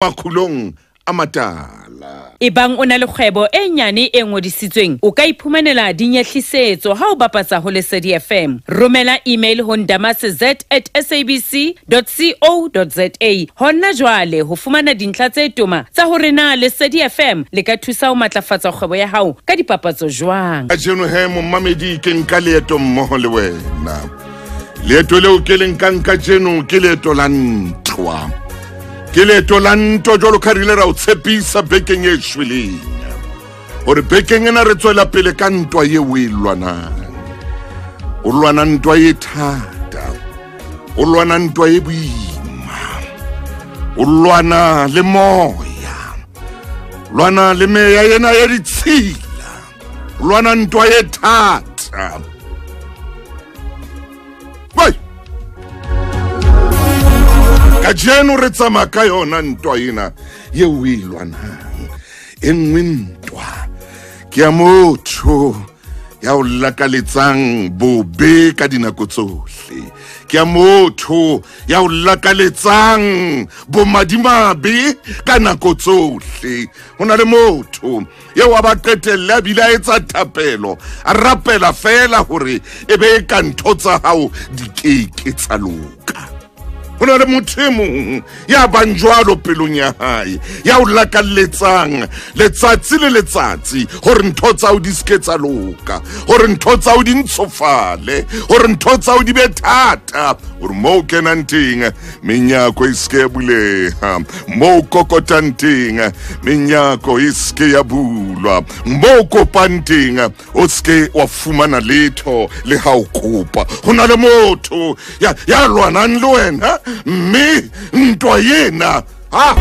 Makgulong a matala. Ebang o na le kgwebo e nyane e ngodisitsweng, o ka iphumanela dinyehlisetso ha o bapatsa ho Lesedi FM. Romela email ho ndamase@sabc.co.za hona jwale ho fumana dintlha tse toma tsa hore na Lesedi FM le ka thusa ho matlafatsa kgwebo ya hao ka dipapatso jwang. Kajeno he momamedi, ke nka leeto mmoho le wena. Leeto leo ke le nkang kajeno ke leeto la ntwa. Ke leeto la ntwa jwalo ka re ile ra o tshepisa bekeng e shweleng hore bekeng ena re tswela pele ka ntwa eo o e lwanang. O lwana ntwa e thata, o lwana ntwa e boima, o lwana le moya, lwana le meya ena ya ditshila, o lwana ntwa e thata. Kajeno re tsamaya ka yona ntwa ena eo o e lwanang. E nngwe ntwa ke ya motho ya o lakaletsang bobe ka dinako tsohle, ke ya motho ya o lakaletsang bomadimabe ka nako tsohle. Ho na le motho eo a ba qetelle a bile a etsa thapelo, a rapela fela hore e be ka ntho tsa hao di keke tsa loka. Ho na le motho e mong ya bang jwalo pelong ya hae, ya o lakalletsang letsatsi le letsatsi hore ntho tsa hao di se ke tsa loka, hore ntho tsa hao di ntshofale, hore ntho tsa hao di be thata, hore moo o kenang teng menyako e se ke ya buleha, moo o kokotang teng menyako e se ke ya bulwa, moo o kopang teng o se ke wa fumana letho le ha o kopa. Ho na le motho ya lwanang le wena, mme ntwa ena ha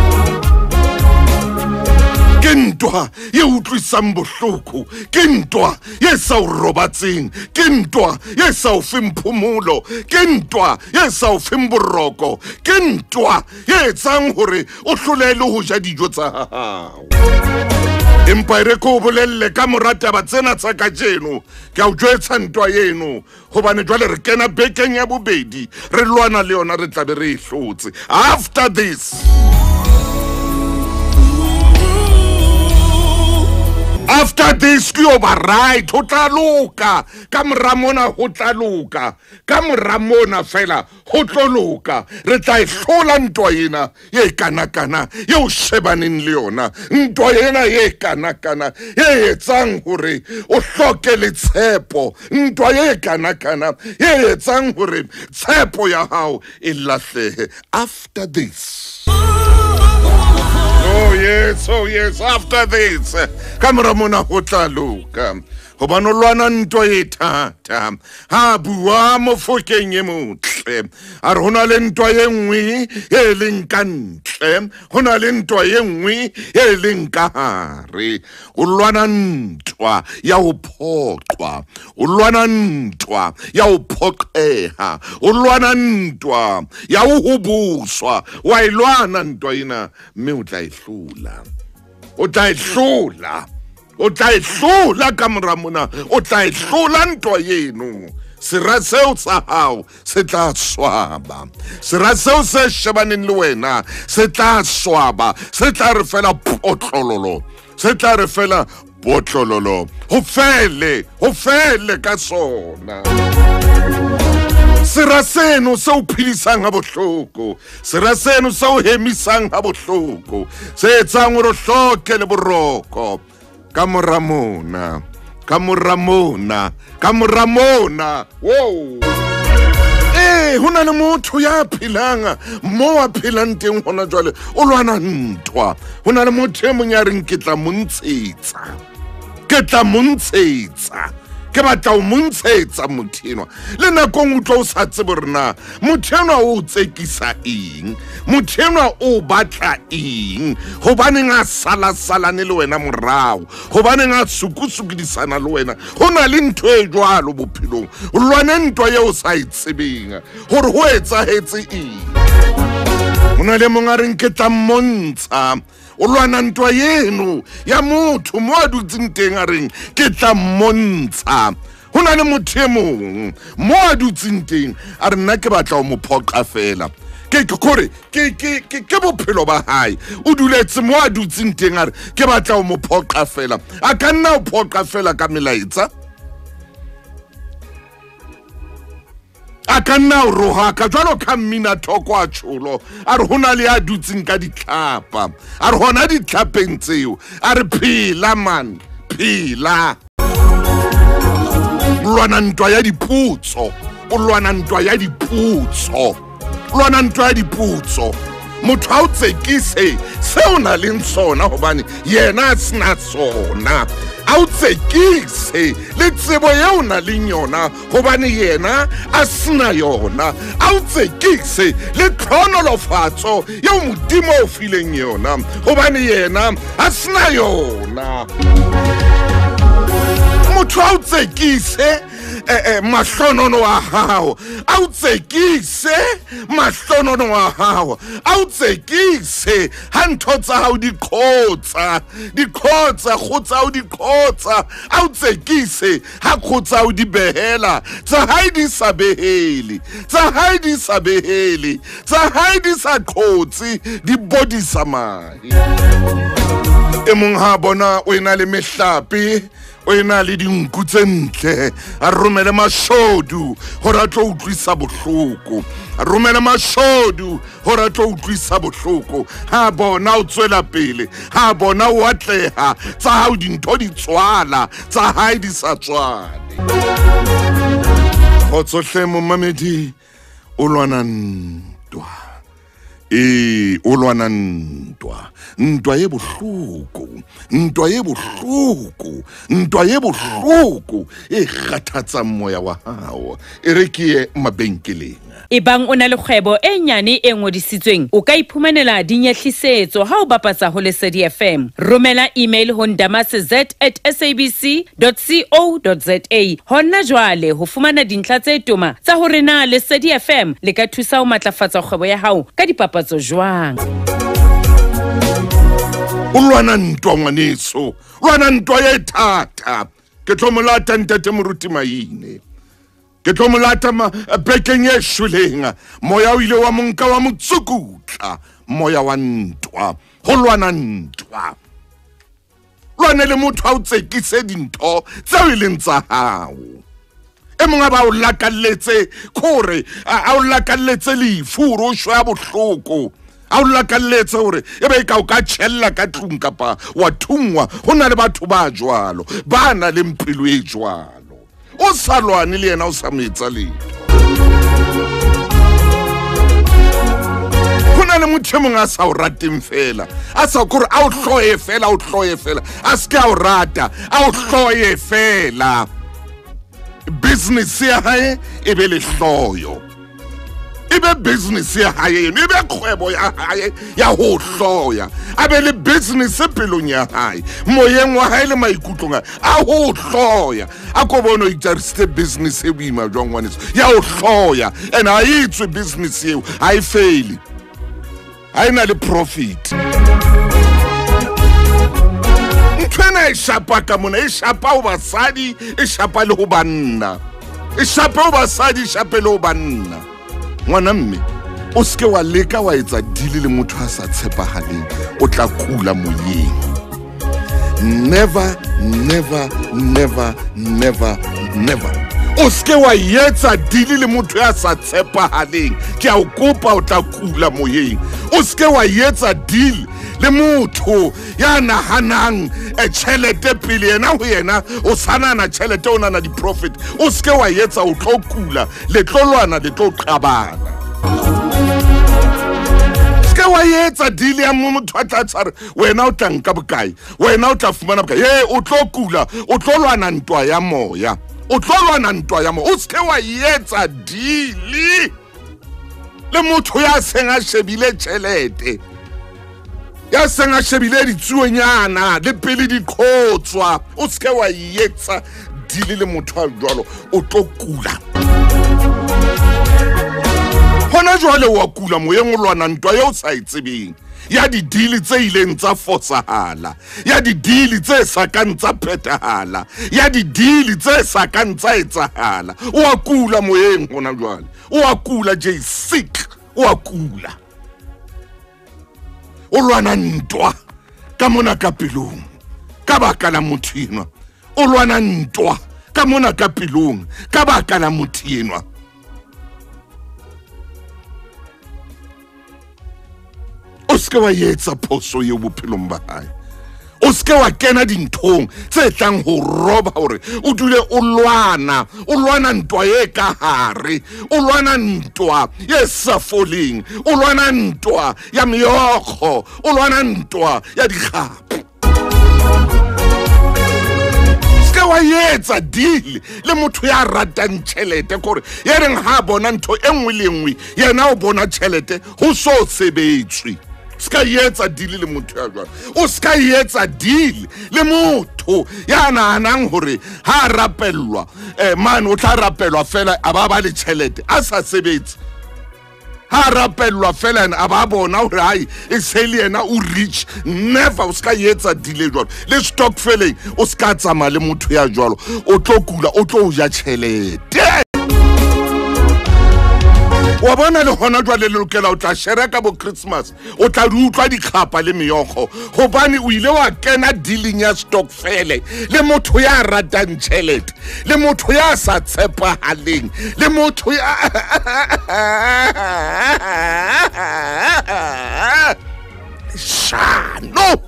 ke ntwa e utlwisang bohloko, ke ntwa e sa o robatseng, ke ntwa e sa o feng phomolo, ke ntwa e sa o feng boroko, ke ntwa e etsang hore o hlolehe le ho ja dijo tsa hao. Empa e re ke o bolelle ka mora taba tsena tsa kajeno, ke a o jwetsa ntwa eno, hobane jwale re kena bekeng ya bobedi re lwana le yona, re tlabe re e hlotse. After this, after this ke yo ba right, ho tla loka ka mora mona, ho tla loka ka mora mona fela, ho tlo loka. Re tla e hlola ntwa ena e kanakana eo shebaneng le yona, ntwa ena e kanakana e etsang hore o hloke le tshepo, ntwa e kanakana e etsang hore tshepo ya hao e lahlehe. After this, oh yes, oh yes, after this, ka mora mona ho tla loka, hobane o lwana ntwa e thata. Ha bua Mofokeng e motle, a re ho na le ntwa e nngwe e leng ka ntle, ho na le ntwa e nngwe e leng ka hare. O lwana ntwa ya ho phoqwa, o lwana ntwa ya ho phoqeha, o lwana ntwa ya ho hoboswa. Wa e lwana ntwa ena, mme o tla e hlola, o tla e hlola, o tla e hlola ka mora mona, o tla e hlola ntwa eno. Sera seo sa hao se tla swaba, sera seo se shebaneng le wena se tla swaba, se tla re fela potlololo, se tla re fela potlololo, ho fele, ho fele ka sona. Sera seno se o phedisang ha bohloko, sera seno se o hemisang ha bohloko, se etsang hore o hloke le boroko. Ka mora mona, ka mora mona, ka mora mona, wow. Ho na le motho ya phelang mo a phelang teng hona jwale, o lwana ntwa. Ho na le motho e mong ya reng ke tla mo ntshetsa, ke tla mo ntshetsa, ke batla ho mo ntshetsa motho enwa. Le nakong o utlwa o sa tsebe hore na motho enwa o tsekisa eng, motho enwa o batla eng, hobaneng a salasalane le wena morao, hobaneng a sukusukudisana le wena. Ho na le ntho e jwalo bophelong, o lwane ntwa eo o sa e tsebeng hore ho etsahetse eng. Ho na le mong a reng ke tla mmontsha, o lwana ntwa eno ya motho mo a dutseng teng a reng ke tla mmontsha. Ho na le motho e mong mo a dutseng teng a re nna ke batla ho mo phoqa fela, Ke kore ke bophelo ba hae. O duletse mo a dutseng teng a re ke batla ho mo phoqa fela. A ka nna o phoqa fela ka melaetsa. A ka nna o rohaka jwalo ka mmina thoko a tsholo. A re hona le a dutseng ka ditlhapa. A re hona ditlhapeng tseo. A re phela man, phela. Lwana ntwa ya diputso. O lwana ntwa ya diputso. Lwana ntwa ya diputso. Motho ha o tsekise seo na leng sona hobane yena a sena sona. A o tsekise le tsebo eo na leng yona hobane yena a sena yona. A o tsekise le tlhonolofatso eo Modimo o fileng yona hobane yena a sena yona. Motho a o tsekise mahlonono a hao. A o tsekise mahlonono a hao. A o tsekise ha ntho tsa hao di khotsa. Di khotsa, kgotsa o di khotsa. A o tsekise ha khotsa o di behela. Tsa hae di sa behele. Tsa hae di sa behele. Tsa hae di sa khotse, di bodisa mahe. E mong ha bona o ena le mehlape, o ena le dinku tse ntle, a romele mashodu hore a tlo utlwisa bohloko. A romele mashodu hore a tlo utlwisa bohloko. Ha bona o tswela pele, ha bona o atleha, tsa hao dintho di tswala, tsa hae di sa tswale. Kgotso hle momamedi, o lwana ntwa. O lwana ntwa. Ntwa e bohloko. Ntwa e bohloko. Ntwa e bohloko e kgathatsang moya wa hao. E re ke ye mabenkeleng. Ebang o na le kgwebo e nyane e ngodisitsweng, o ka iphumanela dinyehlisetso ha o bapatsa ho Lesedi FM. Romela email ho ndamase@sabc.co.za hona jwale ho fumana dintlha tse toma tsa hore na Lesedi FM le ka thusa ho matlafatsa kgwebo ya hao ka dipapatso jwang. O lwana ntwa ngwaneso, lwana ntwa e thata. Ke tlo mo lata ntate Moruti Maine. Ke tlo mo lata bekeng e shweleng. Moya o ile wa monka wa motsukutla. Moya wa ntwa, ho lwana ntwa. Lwane le motho a o tsekise dintho tseo e leng tsa hao. E mong a ba o lakalletse kore a o lakalletse lefu hore o shwe a bohloko. A o lakalletse hore e be ka o ka tjhella ka tlung kapa wa thungwa. Ho na le batho ba jwalo, ba na le pelo e jwalo. O sa lwane le yena, o sa mo etsa letho. Ho na le motho e mong a sa o rateng fela, a sa kore a o hloye fela, a o hloye fela, a se ke a o rata, a o hloye fela. Business ya hae e be lehloyo. E be business ya hae, e be kgwebo ya hae ya ho hloya. A be le business pelong ya hae, moyeng wa hae le maikutlong a ho hloya. A ko bone o itjarisitse business e boima jwang ngwaneso ya ho hloya, and ha e tswe business eo, ha e faile, ha e na le profit. Ntho ena e shapa ka mona, e shapa ho basadi, e shapa le ho banna. E shapa ho basadi, e shape le ho banna. Ngwana mme, o seke wa leka wa etsa deal le motho a sa tshepahaleng, o tla kula moyeng. Never, never, never, never, never. O seke wa etsa deal le motho a sa tshepahaleng, ke a o kopa, o tla kula moyeng. O seke wa etsa deal le motho ya nahanang tjhelete pele yena ho yena, o sa nahana tjhelete, o nahana di-profit. O seke wa etsa, o tlo kula, le tlo lwana, le tlo qabana. Seke wa etsa deal ya motho a tla tshwara wena, o tla nka bokae, wena o tla fumana bokae. Ee, o tlo kula, o tlo lwana ntwa ya moya, o tlo lwana ntwa ya moya. O seke wa etsa deal le motho ya seng a shebile tjhelete, ya seng a shebile ditsuonyana le pele di qhotswa. O seke wa etsa deal le motho a jwalo, o tlo kula. Hona jwale wa kula moyeng, o lwana ntwa eo o sa e tsebeng, ya di-deal tse ileng tsa fosahala, ya di-deal tse sa kang tsa phethahala, ya di-deal tse sa kang tsa etsahala. O a kula moyeng hona jwale, o a kula, J sick, O a kula. O lwana ntwa ka mona ka pelong ka baka la motho enwa. O lwana ntwa ka mona ka pelong ka baka la motho enwa. O se ke wa etsa phoso eo bophelong ba hae. O se ke wa kena dinthong tse tlang ho roba hore o dule o lwana ntwa e ka hare, o lwana ntwa e sa foleng, o lwana ntwa ya meokgo, o lwana ntwa ya dikgapo. Se wa etsa deal le motho ya ratang tjhelete kore ya reng ha bona ntho e nngwe le nngwe yena o bona tjhelete ho so sebetswe. Ska etsa deal le motho ya jwalo. O ska etsa deal le motho ya nahanang hore ha rapellwa man o tla rapelwa fela a ba le tjhelete a sa sebetse. Ha rapellwa fela a ba bona hore hai e se le yena o rich. Never. O ska etsa deal jwalo. Le stockfeleng o ska tsamaya le motho ya jwalo. O tlo kula, o tlo ja tjhelete. Wa bona le hona jwale le lokela o tla share ka bo Christmas, o tla di utlwa dikgapa le meokgo hobane o ile wa kena dealing ya stockfele le motho ya ratang tjhelete, le motho ya sa tshepahaleng, le motho ya shano.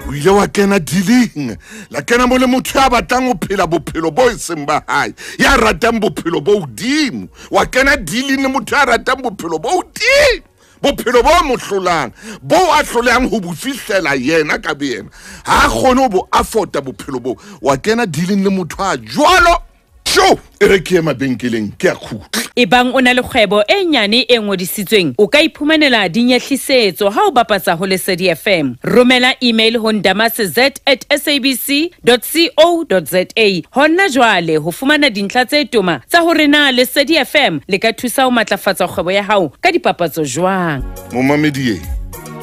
O ile wa kena dealing la kena mo le motho ya batlang ho phela bophelo bo seng ba hae, ya ratang bophelo bo hodimo. Wa kena dealing le motho ya ratang bophelo bo hodimo, bophelo bo mo hlolang, bo a hlolang ho bo fihlela yena ka boyena, ha kgone ho bo afforda bophelo bo. Wa kena dealing le motho a jwalo. Sho e re ke mabenkeleng ke a khutla. Ebang o na le kgwebo e nyane e ngodisitsweng, o ka iphumanela dinyehlisetso ha o bapatsa ho Lesedi FM. Romela email ho ndamase@sabc.co.za hona jwale ho fumana dintlha tse toma tsa hore na Lesedi FM le ka thusa ho matlafatsa kgwebo ya hao ka dipapatso jwang. Momamedi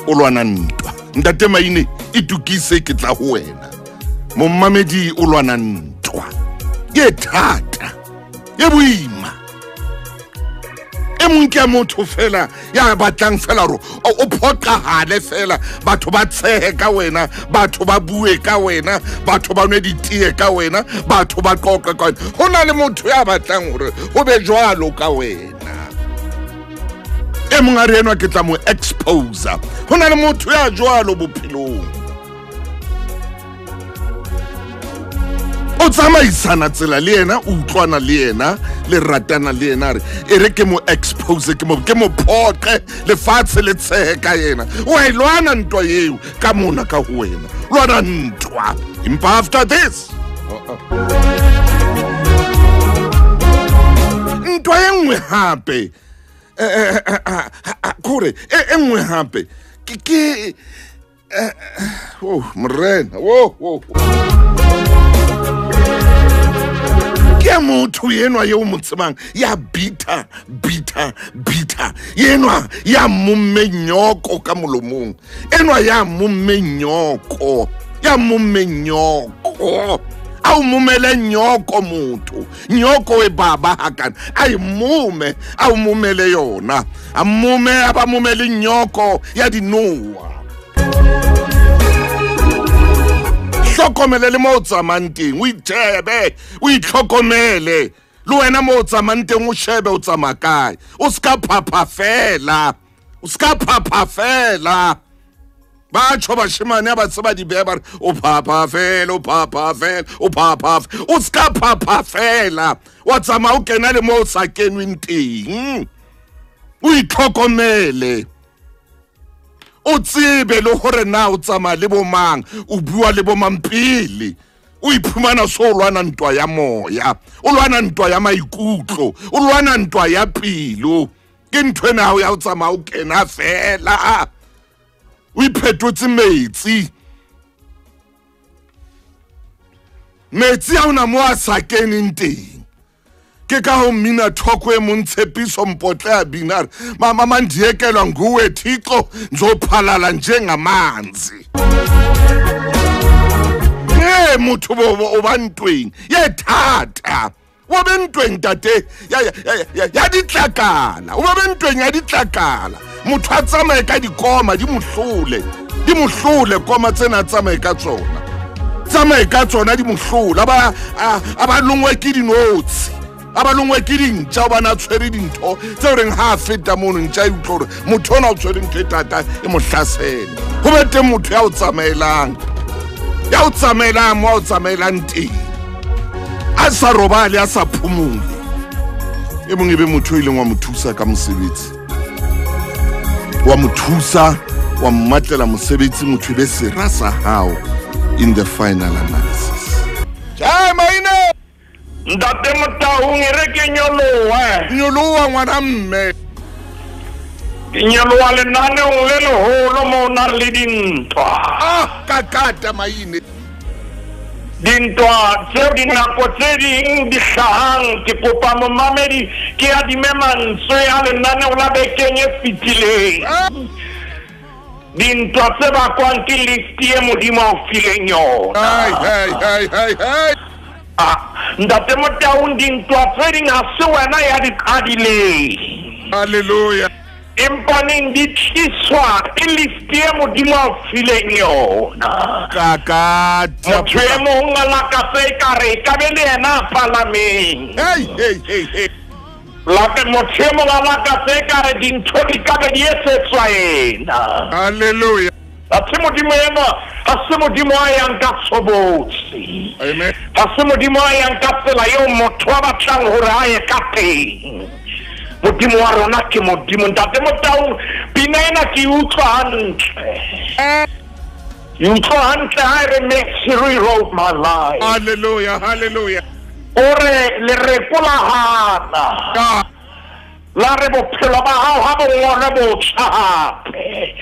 o lwana ntwa. Ntate Maine itukise ke tla ho wena. Momamedi o lwana ntwa. Ke thata, e boima. E mong ke motho fela ya batlang fela hore o phoqahale fela, batho ba tshehe ka wena, batho ba bue ka wena, batho ba nwe ditee ka wena, batho ba qoqe ka wena. Ho na le motho ya batlang hore ho be jwalo ka wena. E mong a re enwa ke tla mo exposer. Ho na le motho ya jwalo bophelong. O tsamaisana tsela le yena, o utlwana le yena, le ratana le yena, re e re ke mo expose, ke mo phoqe lefatshe le tshehe ka yena. O a e lwana ntwa eo ka mona ka ho wena. Lwana ntwa. Empa after this, ntwa e nngwe hape, kore e nngwe hape ke oh morena, oh ke motho enwa eo mo tsebang ya bitter bitter bitter, enwa ya momme nyoko ka molomong, enwa ya momme nyoko, ya momme nyoko. A o momele nyoko motho, nyoko e baba hakana a e mome, a o momele yona, a mome, a ba momele nyoko ya dinoa. Hlokomele le mo o tsamayang teng, o itshebe, o itlhokomele. Le wena mo o tsamayang teng o shebe o tsamaya kae. O ska phapha fela, o ska phapha fela. Ba tjho bashemane ba tseba di beha ba re o phapha fela, o phapha fela, o phapha, o ska phapha fela. Wa tsamaya o kena le mo o sa kenweng teng. O itlhokomele. O tsebe le hore na o tsamaya le bo mang, o bua le bo mang pele. O iphumana so o lwana ntwa ya moya, o lwana ntwa ya maikutlo, o lwana ntwa ya pelo. Ke ntho ena ya o tsamaya o kena fela. O iphetotse metsi. Metsi a ona mo a sa keneng teng. Ke ka ho mmina thoko e mong Tshepiso Mpotle a bina re mama mandiyekelwa nguwe Thixo nzophalala njengamanzi. Motho bo o ba ntweng ye thata. O be ntweng tate ya ditlakala, o be ntweng ya ditlakala. Motho a tsamaye ka dikoma di mohlole koma tsena a tsamaye ka tsona, di mohlole. A ba longwe ke dinotshi, a ba longwe ke dintja, ba na tshwere dintho tse o reng ha a feta mono ntja e utlwa hore motho ona o tshwere ntho e tata e mo hlasele. Ho be teng motho ya o tsamaelang mo a o tsamaelang teng, a sa robale, a sa phomole. E mong e be motho e leng wa mo thusa ka mosebetsi, wa mo thusa, wa mmatlela mosebetsi, motho e be sera sa hao in the final analysis. Tjhe maine Ntate Motaung, e re ke nyoloha. Nyoloha ngwana mme. Ke nyoloha lenaneong le leholo mo nang le dintwa. Ah, kakata maine. Dintwa tseo dinako tse ding di hlahang, ke kopa momamedi ke adime mantswe a lenaneo la bekeng e fetileng. Dintwa tse bakwang ke lift e Modimo a o fileng yona. Hai. Ntate Motaung, dintwa tse ding ha se wena ya di qadileng. Hallelujah. Empa neng di tliswa ke lift e Modimo a o fileng yona. Kakata. Motho e mong a lakatsa ekare e ka be le yena a palameng. Hey. Lake motho e mong a lakatsa ekare dintho di ka be di etsetswa yena. Hallelujah. Athe Modimo ena ha se Modimo a yang ka tshobotsi. Amen. Ha se Modimo a yang ka tsela eo motho a batlang hore a ye ka teng. Modimo wa rona ke Modimo. Ntate Motaung, pina ena ke utlwa hantle. Ke utlwa hantle ha e re Mercy rewrote my life. Hallelujah, hallelujah. O re le rekola hana. La re bophelo ba hao ha bo ngolwe botjha hape.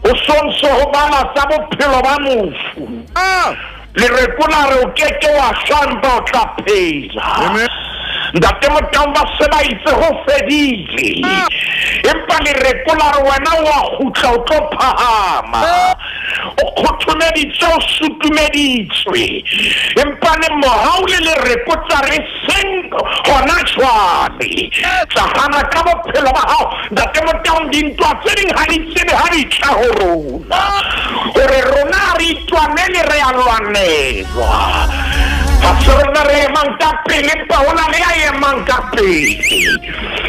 O sontso ho bala tsa bophelo ba mofu. Le rekola re o keke wa shwa empa o tla phela. Ntate Motaung, ba se ba itse ho fedile, empa le rekola re wena wa kgutla o tlo phahama. O kgothomeditswe, o sutumeditswe, empa le mohau le lereko tsa re seng hona jwale. Tsa hana ka bophelo ba hao. Ntate Motaung, dintwa tse ding ha di tsebe ha di tla ho rona, hore rona re itwanele, re a lwanelwa. Ha se rona re emang ka pele, empa ho na le ya emang ka pele.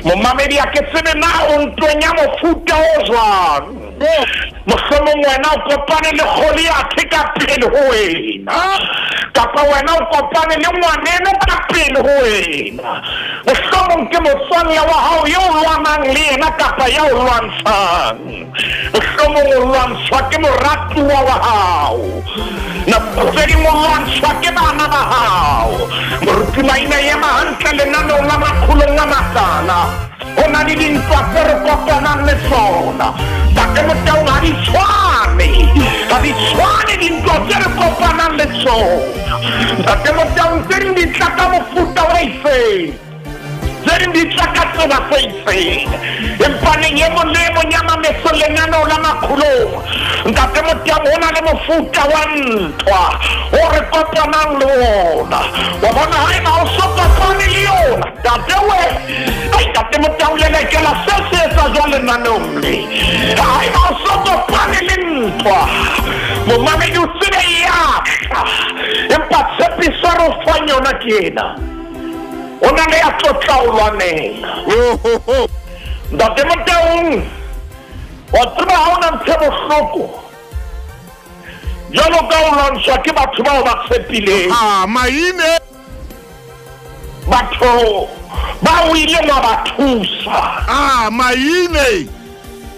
Momamedi, a ke tsebe na o ntweng ya mofuta o jwang. Mohlomong wena o kopane le Goliath ka pele ho wena, kapa wena o kopane le ngwaneno ka pele ho wena. Mohlomong ke motswalle wa hao eo o lwanang le yena kapa ya o lwantshang. Mohlomong o lwantshwa ke moratuwa wa hao, nako tse ding o lwantshwa ke bana ba hao. Moruti Maina, ema hantle lenaneong la makgolong a matala. Ho na le dintwa tse re kopanang le tsona. Ntate Motaung, ha di tshwane dintwa tse re kopanang le tsona. Ntate Motaung, tse ding di tla ka mofuta o itseng, tse ding di tla ka tsela tse itseng, empa neng e mong le e mong ya mametse lenaneo la makgolong, Ntate Motaung, ho na le mofuta wa ntwa o re kopanang le ona. Wa bona, haeba o so kopane le yona, ntate we, ai Ntate Motaung, le lekela se se etsa jwang lenaneong le. Haeba o so kopane le ntwa, momamedi o tsebe e ya tla, empa tshepiso re o fang yona ke ena. O na le ya tlo tla o lwanela. Ntate Motaung, wa tseba ha o na ntho e bohloko jwalo ka o lwantshwa ke batho bao ba tshepileng. Maine. Batho ba o ileng wa ba thusa. Maine.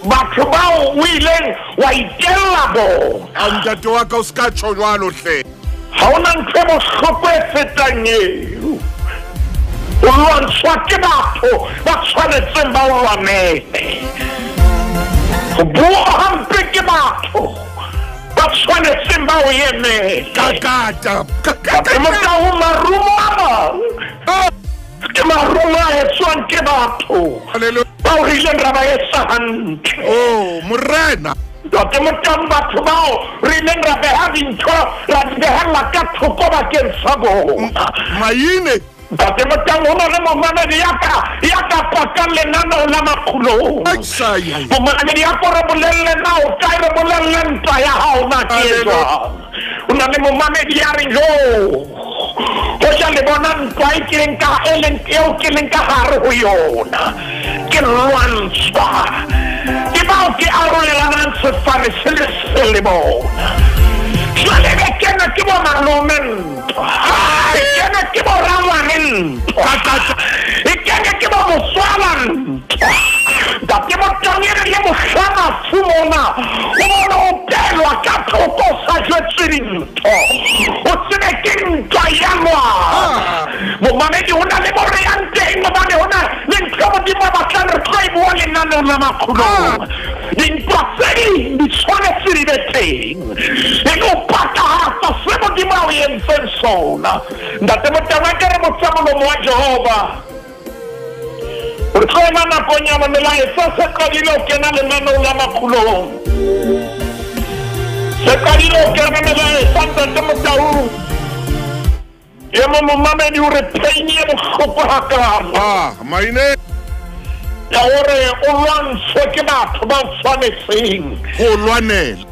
Batho bao o ileng wa itella bona. Ntate wa ka, o ska tjho jwalo hle. Ha o na ntho e bohloko e fetang eo. O lwantshwa ke batho ba tshwanetseng ba o lwanele. Ho bua hampe ke batho ba tshwanetseng ba o emele. Kakata. Motaung, marumo a mang ke marumo a etswang ke batho bao re ileng ra ba etsa hantle. Oh, morena. Ntate Motaung, batho bao re ileng ra beha dintho, ra di behella ka thoko bakeng sa bona. Maine. Ntate Motang, ho na le momamedi ya ka pakang lenaneo la makgulong. Momamedi ya ko re bolelle na o kae, re bolelle ntwa ya hao na ke e jwang. O na le momamedi ya reng jo hoja le bona ntwa e ke leng ka eo ke leng ka hare ho yona, ke lwantshwa ke bao ke arolelanang sefane se le seng le bona. Jwale be kena ke bo malome ntwa, e kena ke bo rangwane ntwa, e kena ke bo motswala ntwa. Ntate Motang e re le mohlama fumona o bona o pelwa ka thoko sa jwetse dintho, o tsebe ke ntwa ya ngwana. Momamedi, ho na le mo re yang teng, hobane ho na le ntho Modimo a batlang re tlo e bua lenaneong la makgulong. Dintwa tse ding di tshwanetse di be teng e le ho pakahatsa se Modimo a o entseng sona. Ntate Motang, a ke re botsa molomo wa Jehova re tlo ema nakonyana, melaetsa se qadile ho kena lenaneong la makgulong, se qadile ho kena melaetsa. Ntate Motang, e mong momamedi o re pain e bohloko hakalo maine ya hore o lwantshwe ke batho ba o tshwanetseng ho lwanela,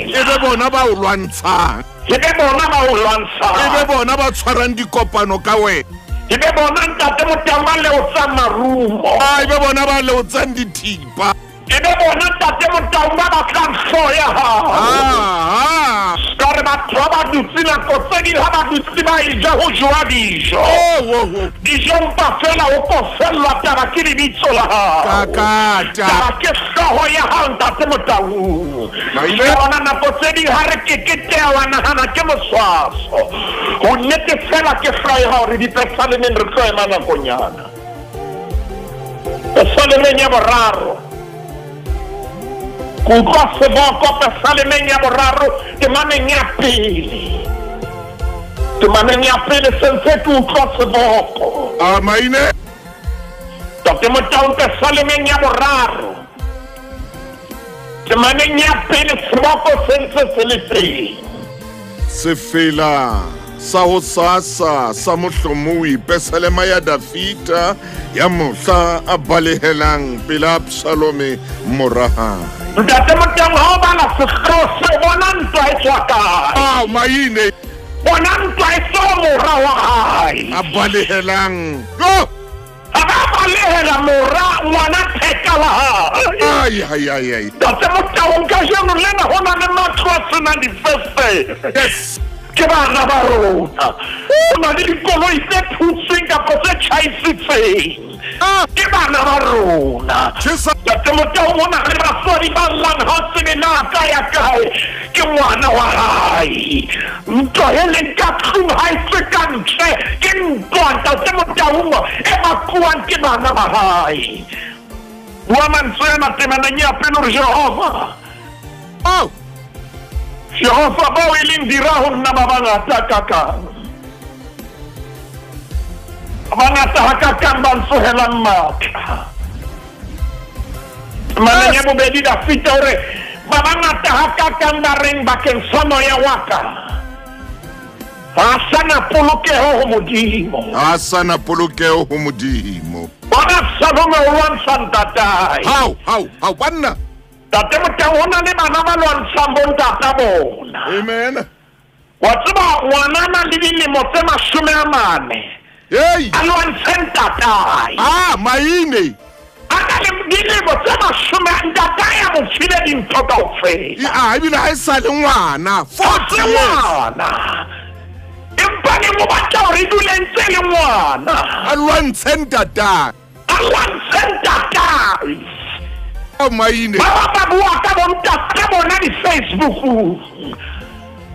e be bona ba o lwantshang, e be bona ba o lwantshang, e be bona ba tshwarang dikopano ka wena, e be bona ntate Motang ba leotsang marumo, e be bona ba leotsang dithipa, e be bona ntate Motang ba batlang hlooho ya hao. Ka re batho ba ba dutse nako tse ding ha ba dutse ba e ja ho jowa dijo, dijo mpa fela ho kofellwa taba ke lebitso la hao, taba ke hlooho ya hao ntate Motang. Ka bona nako tse ding ha re keketeha wa nahana ke moswaso, ho nnete fela ke hlooho ya hao. Re dipesalemeng re tlo ema nakonyana. Pesalemeng ya boraro, ke utlwa seboko pesalemeng ya boraro temaneng ya pele, temaneng ya pele se ntse ke utlwa seboko. Maine Ntate Motang, pesalemeng ya boraro temaneng ya pele seboko se ntse se le teng. Sefela sa ho sasa sa mohlomowi, pesalema ya Dafita ya mohla a balehelang pela Absalome mora hae. Ntate Motang, ha o bala sehlooho se, bona ntwa e tswa kae? Maine, bona ntwa e tswa mora wa hae a balehelang, a ba balehela mora ngwana theka wa hae. Ai. Ntate Motang, kajeno lena ho na le matlo a senang difestere. Yes, ke bana ba rona. Ho na le dikoloi tse phutsweng kapa tse tjhaisitseng, ke bana ba rona. Ntate Motang, ho na le basadi ba llang ha o tsebe na ka ya kae, ke ngwana wa hae. Ntwa e leng ka tlung ha e tswe ka ntle, ke ntwa ntate Motang e bakuwang ke bana ba hae. Bua mantswe ana temaneng ya pele hore Jehova, Jehova bao e leng dira ho nna ba bangata kakang, ba bangata hakakang ba ntsohelang matla. Temaneng ya bobedi Dafita o re ba bangata hakakang ba reng bakeng sa moya wa ka, ha sana polokeho ho Modimo, ha sana polokeho ho Modimo. Bona Absalome o lwantsha ntatae. Hao banna. Ntate Motang, ho na le bana ba lwantshang bontata bona. Amen. Wa tseba ngwana a na le dilemo tse 40, a lwantshe ntatae. Maine, a na le dilemo tse 40, ntatae a mo file dintho kaofela. Ebile ha e sa le ngwana, 40 ngwana, empa ne mo batla hore e dule ntse le ngwana. A lwantshe ntatae, a lwantshe ntatae. Maine, ba ba bua ka bontate bona di-Facebook,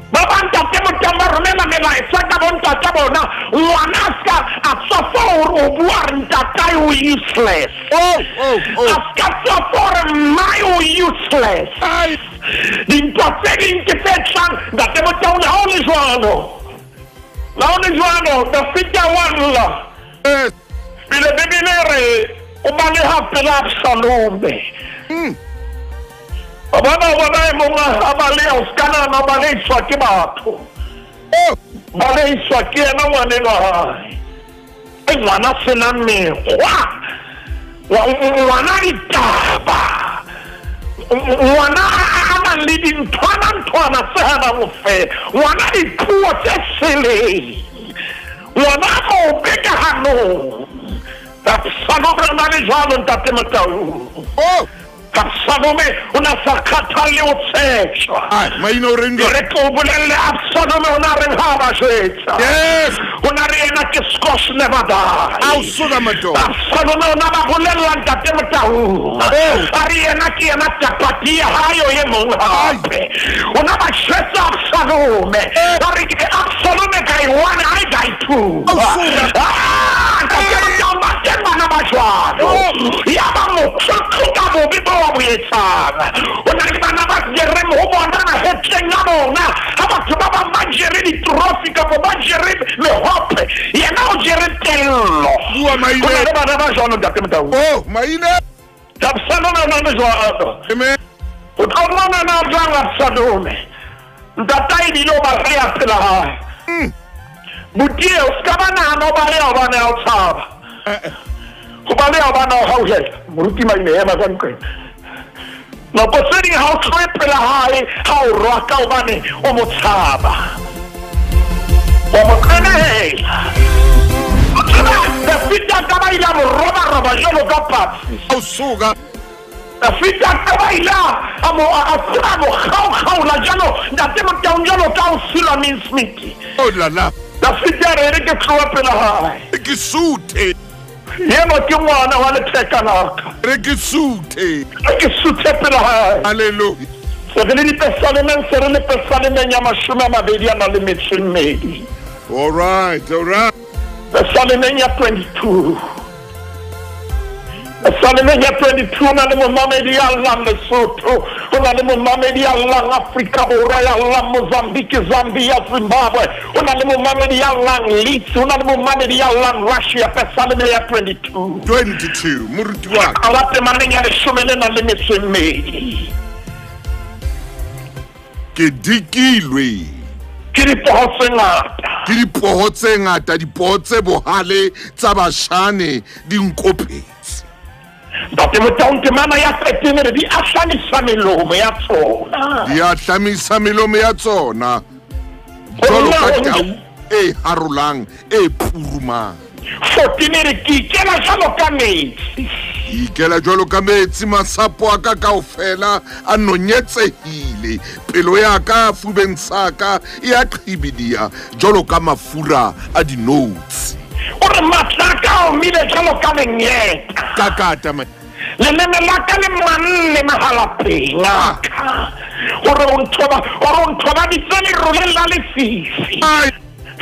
ba ba ntate Motang ba romela melaetsa ka bontate bona. Ngwana a ska a tswa hore o bua re ntatae o useless, a ska tswa hore mmae o useless. Dintwa tse ding ke tse tlang ntate Motang. Le ha o le jwalo, le ha o le jwalo, Dafita wa lla. Pele Bibele e re o baleha pela Absalome. Ba bona e mong a baleha, o ska nahana o balehiswa ke batho. Baleiswa ke yena ngwanenwa hae. E ngwana senang mekgwa, ngwana ditaba, ngwana a nang le dinthwana-nthwana tse hanang ho fela, ngwana dipuo tse seleng, ngwana mobe ka hanong. Absalome o na le jwalo ntate Motaung. Oh! Absalome o na sa kgathalle ho tshetjwa. Maina o reng Re tlo bolelle Absalome o na reng ha ba jwetsa. Yes! O na re ena ke scotch never die. Ao suka madoda. Absalome o na ba bolella ntate Motaung. Oh! A re yena ke yena tapati ya hayo e mong hape. O na ba jwetsa Absalome. A re ke Absalome guy 1, I guy 2. Ao suka. Ah! Ntate Motaung ba teng bana ba jwalo. Ya ba motlotlo ka bobe bo ba bo etsang. O na le bana ba jereng ho bona mahetleng a bona. Ha batho ba bang ba jere di-trophy kapa ba jere mehope, yena o jere tello. Bua maine. O na le bana ba jwalo ntate Motaung. Oh, maine. Absalome o na le jwalo. Amen. O tlo bona na jwang Absalome. Ntata ebile o ba reya pela hae. Butie, o ska ba nahana o baleha hobane ha o tshaba. Ho baleha hobane ha o hauhela. Moruti Maine ema ka nqeng. Nako tse ding ha o tlohe pela hae, ha o rwaka hobane o mo tshaba. O mo qenehela. O tseba, Dafida ka ba ile a mo roba-roba jwalo ka patsi. Ao suka. Dafida ka ba ile a mo kgao-kgaola jwalo, ntate Motaung jwalo ka o sila mincemeat. Oh la la. Dafida re re ke tloha pela hae. Ke suthe. Yena ke ngwana wa letheka la ka. Re ke suthe. Re ke suthe pela hae. Hallelujah. Se re le dipesalemeng, se re le pesalemeng ya 22. All right, all right. Pesalemeng ya 22. Pesalemeng ya 22 ho na le momamedi ya llang Lesotho, ho na le momamedi ya llang Afrika Borwa, ya llang Mozambique, Zambia, Zimbabwe, ho na le momamedi ya llang Leeds, ho na le momamedi ya llang Russia. Pesaleme ya 22. 22, moruti wa ka. Qala temaneng ya 12. Ke dikilwe. Ke dipoho tse ngata. Ke dipoho tse ngata, dipoho tse bohale tsa bashane di nkopetse. Ntate Motaung temana ya 13 re di ahlamisa melomo ya tsona. Di ahlamisa melomo ya tsona. Jwalo ka tau e harolang, e purumang. 14 re ke ikela jwalo ka metsi. Ikela jwalo ka metsi, masapo a ka kaofela a nonyetsehile. Pelo ya ka fubeng sa ka e a qhibidiha jwalo ka mafura a dinotshi. O re matla a ka a omile jwalo ka lenyeta. Kakata ma. Leleme la ka le manne mahalapeng a ka. Hore o nthobaditse leroleng la lefifi.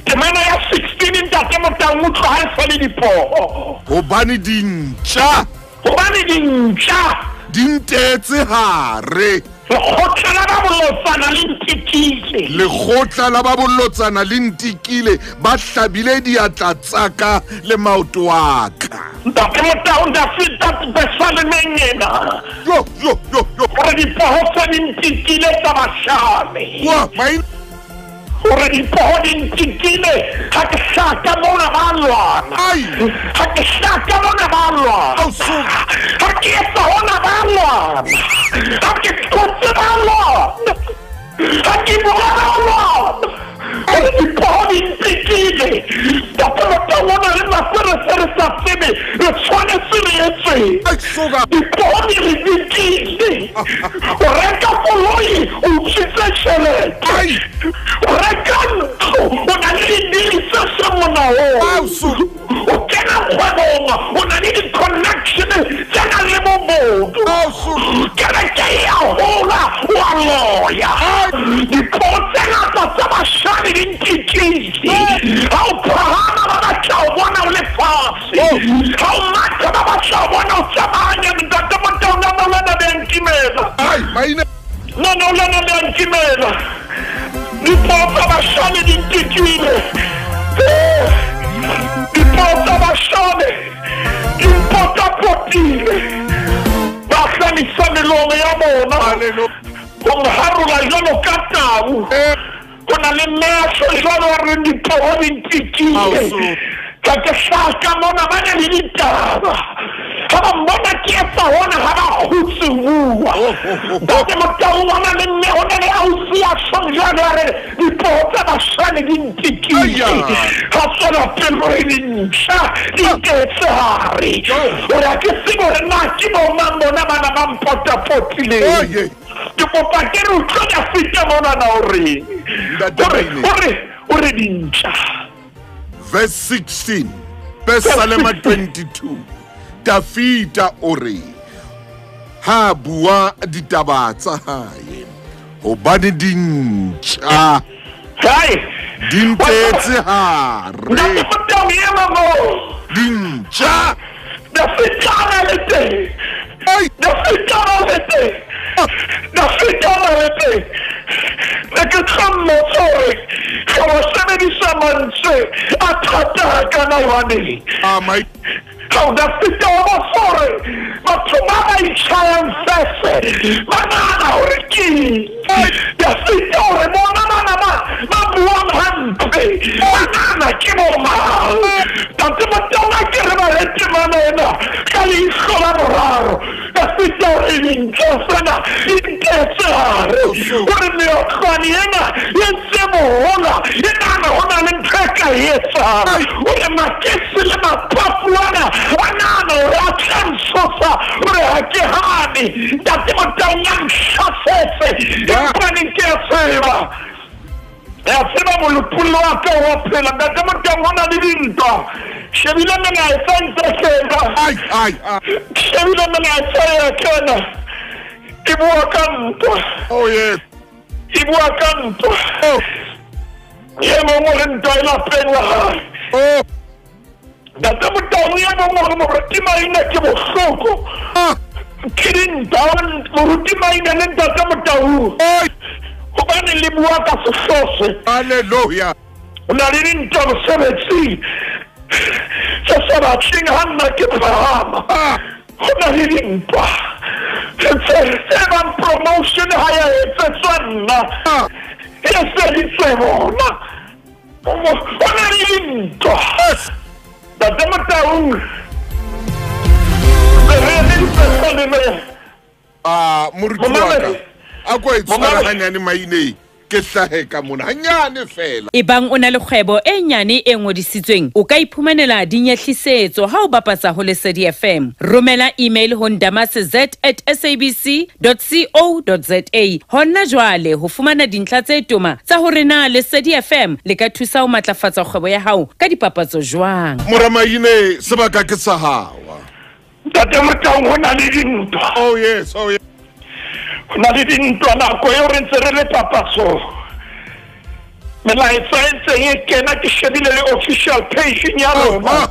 Temana ya 16 ntate Motaung utlwa ha e sa le dipoho. Hobane dintja. Hobane dintja. Di ntetse hare. Lekgotla la ba bolotsana le ntikile. Lekgotla la ba bolotsana le ntikile, ba hlabile diatla tsa ka le maoto a ka. Ntate Motaung Dafida pesalemeng ena. Yo yo yo yo. Hore dipoho tse di ntikile tsa bashane. Wa maine. Hore dipoho di ntikile, ha ke hlaka mona ba lwana. Ha ke hlaka mona ba lwana. Ha ke etsa hona ba lwana. Ha ke tlotse ba lwana. Ha ke bua ba lwana. Hore dipoho di ntikile. Ntate Motaung o na le nako re se re sa tsebe re tshwanetse re etseng. Dipoho di re dikile. O reka koloi, o utswitse tjhelete. O reka ntlo, o na le didiri tse seng molaong. O kena kgwebong, o na le di-connection tse nang le bobodu. Kereke e a hola, o a loya. Dipoho tse ngata tsa bashane di ntikile. Ha o phahama ba batla ho bona o le fatshe. Ha o matha ba batla ho bona o tsamaya. Ntate Motaung nna lona le a nkimela. Nna lona le a nkimela. Dipoho tsa bashane di ntikile. Dipoho tsa bashane di mpotapotile. Ba ahlamisa melomo ya bona. Ho nharola jwalo ka tau. Ho na le mme a tjho jwalo a reng dipoho di ntikile. Ka ke hlaha ka mona ba na le ditaba. Ha ba mbona ke etsa hona ha ba kgutse bua. Ntate Motaung ho na le mme ho na le ausi ya tjhong jwalo a re dipoho tsa bashane di ntikile. Ha tswela pele hore dintjha di ntetse hare. Hore ha ke tsebe hore na ke bo mang bona bana ba mpotapotileng. Ke kopa ke re o tlo ka feta monana o reng. O re dintjha. Verse 16, Pesalema 22, Dafita o re, ha bua ditaba tsa hae, hobane dintjha di ntetse hare. Dintjha. Ne ke tlo mmotsa hore ga wa sebedisa mantswe a thata hakana jwaneng. Ga o Dafita wa botsa hore batho ba ba itjhayang fese ba nahana hore ke eng. Dafita hore bona bana ba buang hampe ba nahana ke bo mang. Ntate Motaung a ke re ba re temana ena ka leihlo la boraro. Dafita hore dintho tsena di ntetse hare. Hore meotlwane ena e ntse mohola e nahana ho na le ntho e ka e etsang. Hore makesi le maphaphu ana a nahana hore a tla ntshosa hore ha ke hane. Ntate Motaung a ntlhasetse empa ne ke a tseba. Ya tseba molopollo wa ka wa phela. Ntate Motaung ho na le dintwa. Shebile melaetsa ntse kena. Shebile melaetsa ya kena. E bua ka ntwa. Oh yes. E bua ka ntwa. E mongwe o re ntwa e lapeng la hae. Oh. Ntate Motaung e mongwe o re moruti Maine ke bohloko. Ke dintwa moruti Maine le ntate Motaung. Hobane le bua ka sehlose. Hallelujah. O na le dintwa mosebetsing. Se sa batleng ha nna ke phahama. Ho na le dintwa. Tse bang promotion ha ya etsetswa nna. E etseditswe bona. Ho na le dintwa. Ntate Motaung. Re le dipesaleme. Moruti wa ka. A ko e tshwara hanyane Maine. Ke hlahe ka mona hanyane fela. Ebang o na le kgwebo e nyane e ngodisitsweng, o ka iphumanela dinyehlisetso ha o bapatsa ho Lesedi FM. Romela email ho ndamase@sabc.co.za hona jwale ho fumana dintlha tse toma tsa hore na Lesedi FM le ka thusa ho matlafatsa kgwebo ya hao ka dipapatso jwang. Mora Maine, sebaka ke sa hao. Ntate Motaung ho na le dintwa. Oh yes, oh yes. Ho na le dintwa nako eo re ntse re le papatsong. Melaetsa e ntseng e kena ke shebile le official page ya rona.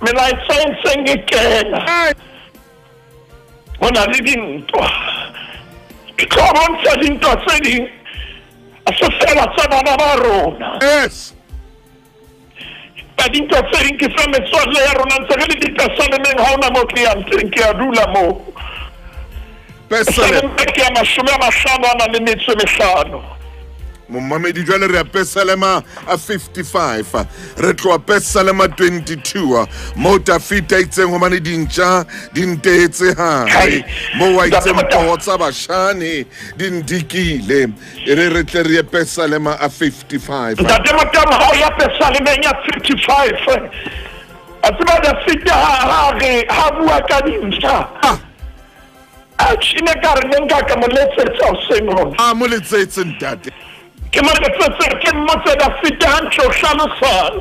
Melaetsa e ntseng e kena. Ho na le dintwa. Ke tlo bontsha dintwa tse ding. A se fela tsa bana ba rona. Yes. Ba dintwa tse ding ke tsa metswalle ya rona ntse re le dipesalemeng ha hona moo ke yang teng, ke a dula moo. Pesalema ke ya 55 a na le metso e mehlano. Momamedi jwale re ya Pesalema a 55, re tloha Pesalema 22 moo Dafita itseng hobane dintja di ntetse hare, moo a itseng poho tsa bashane di ndikile. E re re tle re ye Pesalema a 55. Ntate Motaung ha o ya Pesalemeng ya 55, a tseba Dafita ha re ha bua ka dintja. A tšhine ka re ne nka ka mo letsetsa hoseng hona. A mo letsetse ntate. Ke mo letsetse ke mmotse Dafita hantle o hlalosang.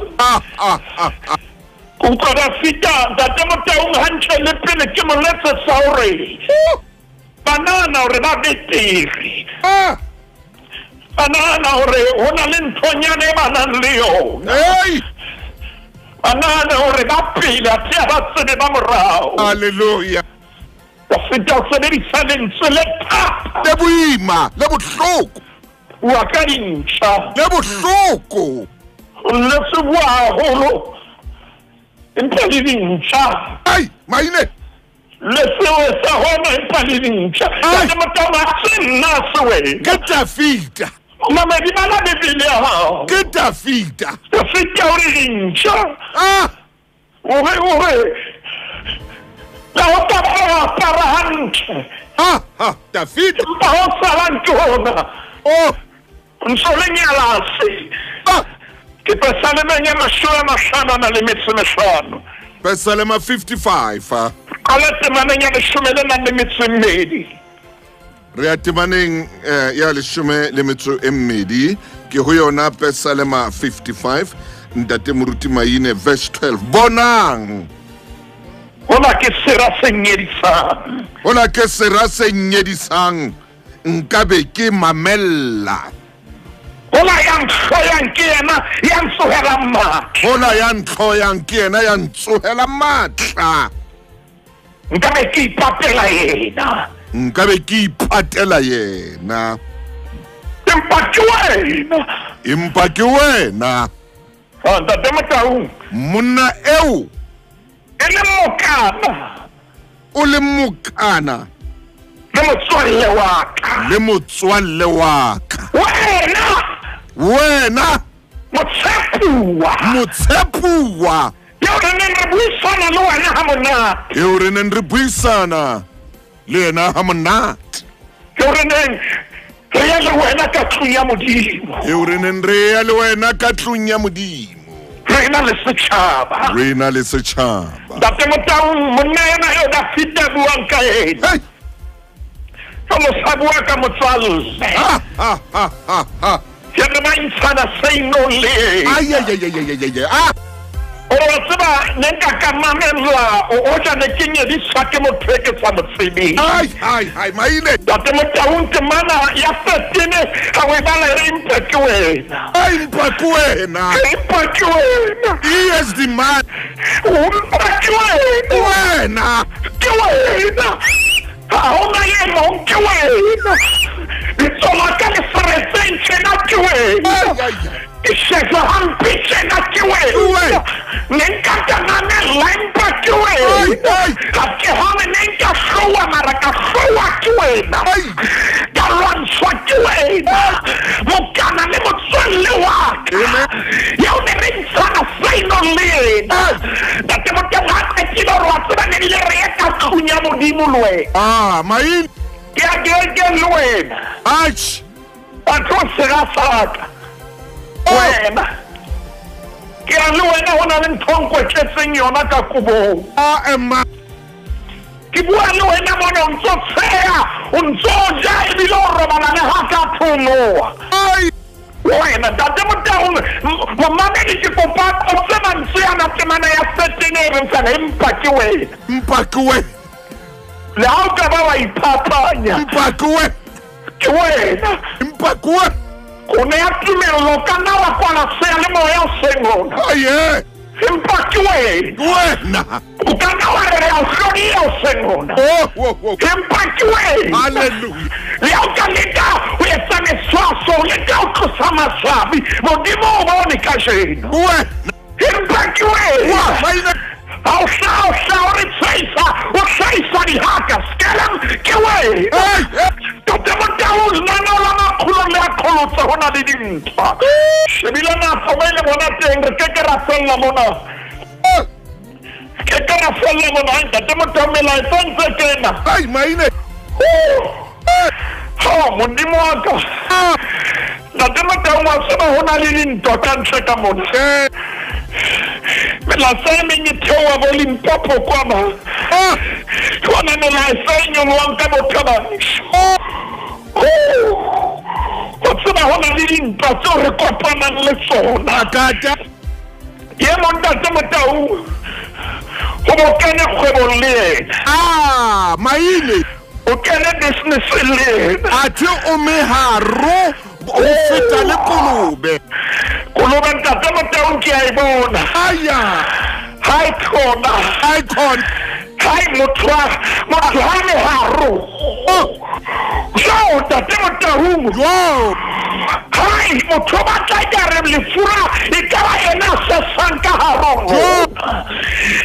Ke utlwa Dafita ntate Motaung hantle le pele ke mo letsetsa hore ba nahana hore ba betere. Ba nahana hore ho na le nthonyana e ba nang le yona. Ba nahana hore ba pele athe ha ba tsebe ba morao. Hallelujah. Dafita o sebedisa lentswe le thata. Le boima, le bohloko. Bua ka dintja. Le bohloko. Le se bua haholo. Empa le dintja. Ai, Maine. Le seo sa hona empa le dintja. Ntate Motaung ha se nna se wena. Ke Dafita. Mamedi bala Bibele ya hao. Ke Dafita. Dafita o re dintja. Ah! O re. La ho ka ba wa apara hantle. Ah, ah, Dafita. Empa ho salang ke hona. Oh! Ntso le nyalase. Ah! Ke Pesalema ya 55. Pesalema 55. Qala temaneng ya 12. Re ya temaneng ya 12 ke ho yona Pesalema 55 Ntate Moruti Maine verse 12. Bonang. Hola ke sera se nyedisang. Hola ke sera se nyedisang. Nkabe ke mamella. Hola ya ntlhoyang ke yena ya ntsohelang matla. Hola ya ntlhoyang ke yena ya ntsohelang matla. Nkabe ke ipatela yena. Nkabe ke ipatela yena. Empa ke wena. Empa ke wena. Ntate Motaung. Monna eo. E le mokana. O le mokana. Le motswalle wa ka. Le motswalle wa ka. Wena. Wena. Motshepuwa. Motshepuwa. Eo re neng re buisana le wena ha monate. Eo re neng re buisana le yena ha monate. Eo re neng re ya le wena ka tlung ya Modimo. Eo re neng re ya le wena ka tlung ya Modimo. Re na le setjhaba. Re na le setjhaba. Ntate Motaung, monna ena eo Dafita buang ka yena. Hey! Ka mo sa bua ka motswalle. Ha ha ha ha ha. Ke re ba ntshana seinong le. Ai ai ai ai ai ai. Ah! O tseba ne nka ka mamella o ja ne ke nyediswa ke motho e ke sa mo tsebeng. Ai ai ai Maine. Ntate Motaung ke mana ya 13 ha o e bala e re empa ke wena. Ai empa ke wena. Empa ke wena. He is the man. Empa ke wena. Wena. Ke wena. Ha hona e mong ke wena. Bitso la ka le seretseng tjena ke wena. Ai ai ai. Ke shejwa hampe tjena ke wena. Ne nka ka mamella empa ke wena. Ha ke hane ne nka hlowa mara ka hlowa ke wena. Ka lwantshwa ke wena. Mokana le motswalle wa ka. Eo ne re ntshana seinong le yena. Ntate Motaung ha qetile hore wa tseba ne le re ya ka tlung ya Modimo le wena. Ah, Maine. Ke ya kerekeng le wena. Atjhe. Batho sera sa ka. Wena. Ke a le wena ho na le ntho e nkwetletseng yona ka kobong. Ah, Emma. Ke bua le wena mona o ntso tsheha, o ntso ja ebile o robala le ha ka phomoha. Ai. Wena Ntate Motaung, momamedi ke kopa o tse mantswe ana temana ya 13 e reng fela empa ke wena. Empa ke wena. Le ha o ka ba wa iphapanya. Empa ke wena. Ke wena. Empa ke wena. O ne a tumello ka nna wa kwala seyalemoya o seng ona. Aye. Empa ke wena. Wena. O ka nna wa re re a o hlodia o seng ona. Oh, oh, oh. Empa ke wena. Hallelujah. Le ha o ka leka ho etsa meswaso, o leka ho tlosa maswabi, Modimo o bone kajeno. Wena. Empa ke wena. Maine. Ha o hla o re tshwaisa, o hlahisa dihaka, skelang ke wena. Hey, hey. Ntate Motaung, lenaneo la makgolo le a qholotsa ho na le dintwa. Shebile nako mo e le bona teng, re keke ra fella mona. Keke ra fella mona, Ntate Motaung, melaetsa e ntse kena. Ai, Maine. Ha, Modimo wa ka. Ntate Motaung, wa tseba ho na le dintwa ka ntle ka mona. Melaetsa e meng e theoha bo Limpopo kwana. Ke ona melaetsa e nyolohang ka bo Thabang. O tseba ho na le dintwa tseo re kopanang le tsona. Akata. Ye mong Ntate Motaung, ho bo kene kgwebong le yena. Ah, Maine. O kene business le yena. Athe o meharo ho feta le kolobe. Kolobe Ntate Motaung ke a e bona. Aya. Ha e khona. Ha e khona. Hai motho ha meharo. Jo Ntate Motaung. Jo. Hai motho ba tla ka re lefura e ka ba ena sesang ka harong.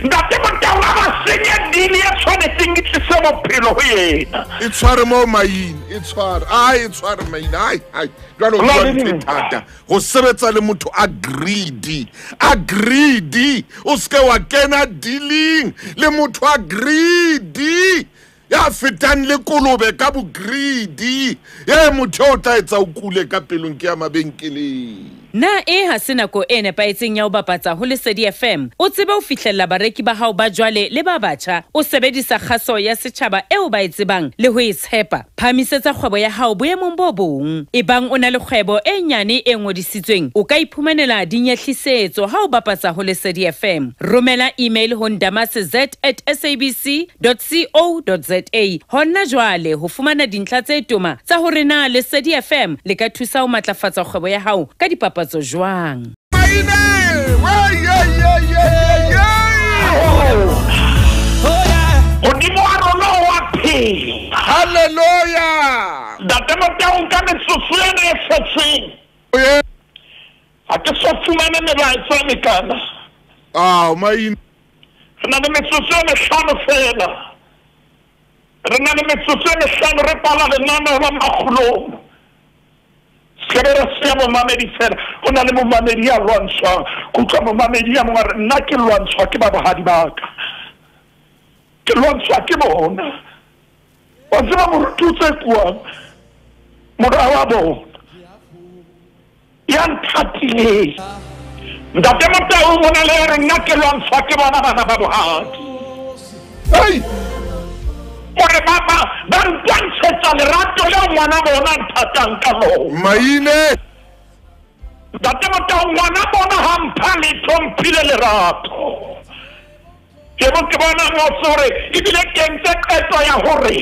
Ntate Motaung a ba senye dili e tshwanetseng e tlise bophelo ho yena. E tshware mo maine, e tshware. Ai e tshware maine. Ai ai. Jwale o bua ntho e thata. Ho sebetsa le motho a greedy. A greedy. O seke wa kena dealing le motho a greedy. Ya fetang le kolobe ka bo greedy. Ye motho o tla etsa o kule ka pelong ke ya mabenkeleng. Na e ha se nako e nepahetseng ya ho bapatsa ho Lesedi FM. O tsebe ho fihlella bareki ba hao ba jwale le ba batjha. O sebedisa kgaso ya setjhaba eo ba e tsebang le ho e tshepa. Phahamisetsa kgwebo ya hao boemong bo bong. Ebang o na le kgwebo e nyane e ngodisitsweng, o ka iphumanela dinyehlisetso ha o bapatsa ho Lesedi FM. Romela email ho ndamase@sabc.co.za hona jwale ho fumana dintlha tse toma tsa hore na Lesedi FM le ka thusa ho matlafatsa kgwebo ya hao ka dipapatso jwang. Modimo wa rona wa phela. Hallelujah. Ntate Motaung ka metsotso ena e setseng. Ha ke so fumane melaetsa e mekana. Ah, maine. Re na le metsotso e mehlano fela. Re na le metsotso e mehlano re pala lenaneo la makgolong. Se re se momamedi fela. Ho na le momamedi ya lwantshwang. Ke utlwa momamedi ya mongwe a re nna ke lwantshwa ke ba bohadi ba ka. Ke lwantshwa ke bona. Wa tseba moruti o tse kuang mora wa bona ya nthatileng. Ntate Motaung o na le re nna ke lwantshwa ke bona bana ba bohadi. Hey! Hore ba ntwantshetsa lerato leo ngwana bona a nthatang ka lona. Maine! Ntate Motaung ngwana bona ha mpha letho, mphile lerato. Ke bo ke bona ngotse hore ebile ke entse qeto ya hore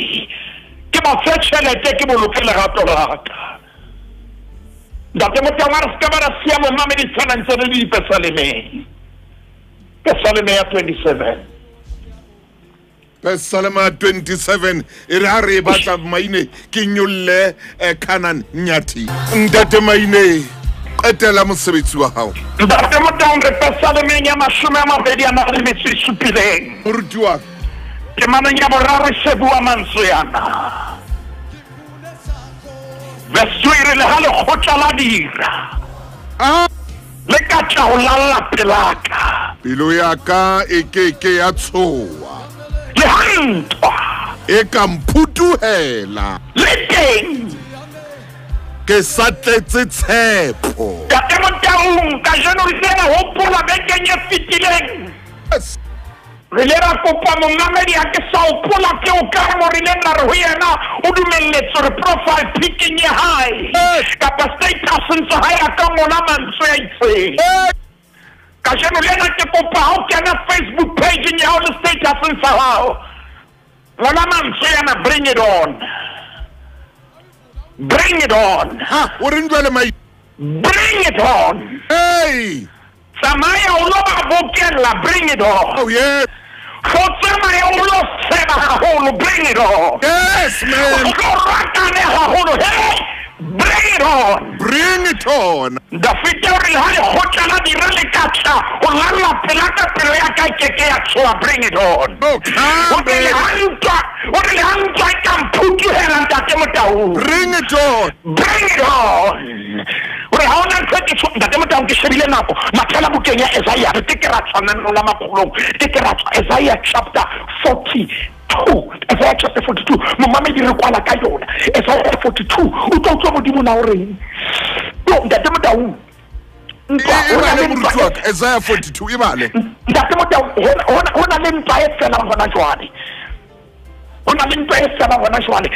ke ba fe tjhelete ke boloke lerato la ka. Ntate Motaung a re se ka ba ra siya momamedi tshwana ntse re le dipesalemeng. Pesaleme ya 27. Pesalema 27 e re ha re batla maine ke nyolle Canaan Nyathi. Ntate Maine, qetela mosebetsi wa hao. Ntate Motaung re pesalemeng ya 27. Moruti wa ka. Temaneng ya boraro se bua mantswe ana. Verse 2 e re le ha lekgotla la dira. Le ka tla ho lalla pelaka. Pelo ya ka e ke ke ya tshoha. Le ha ntwa e ka mphutuhela. Le teng ke sa tletse tshepo. Ntate Motaung kajeno re ile ra hopola bekeng e fetileng. Re ile ra kopa momamedi ha ke sa hopola ke o kae mo re ileng ra re ho yena o dumelletse hore profile picking ya hae kapa statuseng sa hae a ka ngola mantswe a itseng. Kajeno le ena ke kopa ha o kena Facebook page-eng ya hao le statuseng sa hao, ngola mantswe ana, bring it on. Bring it on. Ha, o reng jwale mai? Bring it on. Hey! Tsamaya o lo ba bokella, bring it on. Oh yeah. Ho tsamaya o lo seba haholo, bring it on. Yes, man. O lo ratane haholo, hey! Bring it on. Bring it on. Dafite o re ha lekgotla la dira le ka tla ho lalla pela ka pelo ya ka ke ke ya tshoha, bring it on. Oh, come, O re le ha ntwa, o re le ha ntwa e ka mphutuhela Ntate Motaung. Bring it on. Bring it on. O re ha hona ntho e ke tsho, Ntate Motaung ke shebile nako. Mathela bukeng ya Isaiah, re ke ke ra tshwana la makgolong. Ke ke ra tswa Isaiah chapter 42. Isaiah chapter 42. Momamedi re kwala ka yona. Isaiah 42. O tla utlwa Modimo na o reng. Yo, Ntate Motaung. Ntwa, E ho na bale le moruti ntwa wa ka, Isaiah 42 e bale. Ntate Motaung, ho na le ntwa e felang hona jwale. Ho na le ntwa e felang hona jwale.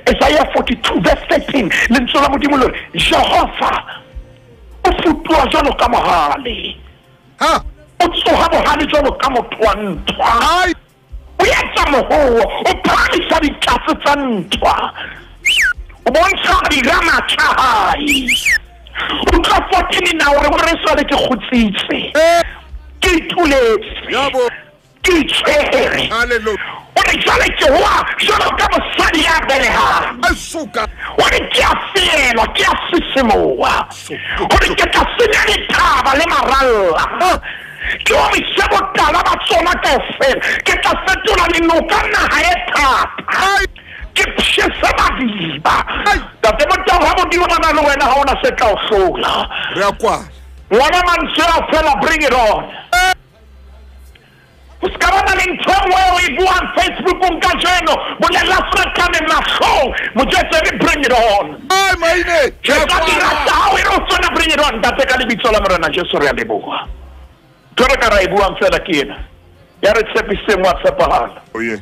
Isaiah 42 verse 13. Lentswe la Modimo le re, Jehova o futuha jwalo ka mohale. Ha! O tsoha bohale jwalo ka motho wa ntwa. Ai! O etsa mohoo, o phahamisa ditlatse tsa ntwa. O bontsha dira matla a hae. O tla 14 na hore re sale ke kgutsitse. Ke ituletse. Yabo. Ke itshwere. Hallelujah. O re jwale ke hoa jwalo ka mosadi ya belehang. A suka. O re ke a feelwa, ke a sisimoha. O re ke tla senya dithaba le maralla. Ke omise botala ba tsona kaofela. Ke tla fetola lenoka naha e thata. Ke pshese madiba. Tate Motau, ha Modimo ba na le wena, ha ona se tla o hlola. Re a kwala. Ngwana mantswe a fela, bring it on. O ska ba na le ntho e nngwe eo e buang Facebookong kajeno, bolella Satane mahlong, mo jwetse re bring it on. Ai, Maine, re a Jwetsa kwala. dira tsa hao e re ho tsona, bring it on. Ntate, ka lebitso la Morena Jesu re a leboha. Ntho e re ka ra e buang fela ke ena. Ya re tshepiseng wa tshepahala. Oh, yeah.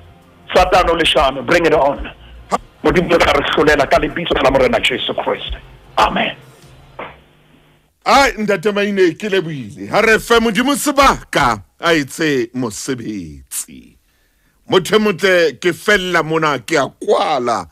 Satane o leshano, bring it on. Modimo o tla re hlolela ka lebitso la Morena Jesu Kriste. Amen. Ai, ntate Maine, ke lebohile. Ha re fe Modimo sebaka a etse mosebetsi. Motho e motle, ke fella mona, ke a kwala.